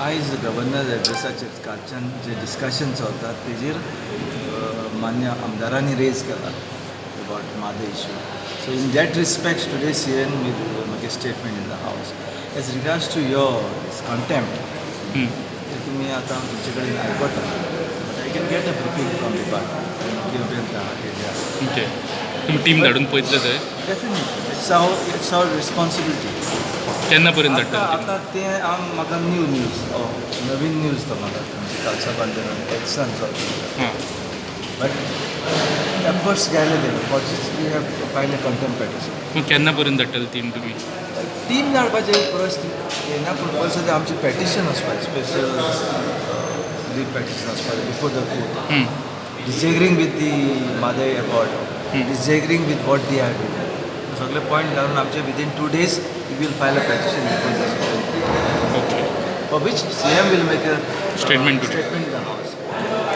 आयज गव्हर्नर एड्रेसाचेर कालच्यान जे डिस्कशन चलता तेजेर मान्य आमदारांनी रेज केला about Mhadei issue. So in that respect, today CM made make a statement in the house. As regards to your contempt, ते तुमी आतां तुमचे कडेन आयकता, but I can get a briefing from department मुख्य अभियंता आहा. ओके, तुमी टीम धाडून पळयतले थंय? Definitely, it's our responsibility. केन्ना पर्यंत आतां धाडटले? आतां तें आम म्हाका न्यू न्यूज, नवीन न्यूज तो म्हाका तुमचे कालचा बांदून एक्सन चलता. बट एफर्ट्स गेले ते for we have file a contempt petition. मग केन्ना पर्यंत धाडटले टीम तुमी? टीम धाडपाचे परिस्थिती येना, पूण पयलीं सद्या आमचें पेटिशन वचपाचें, स्पेशल लीव पेटिशन वचपाचें before the court, disagreeing with the Mhadei accord, disagreeing with what they are doing. सगळे पॉयंट घालून आमचे within 2 days we will file a petition before the Supreme, for which CM will make a Statement today. Statement in the house.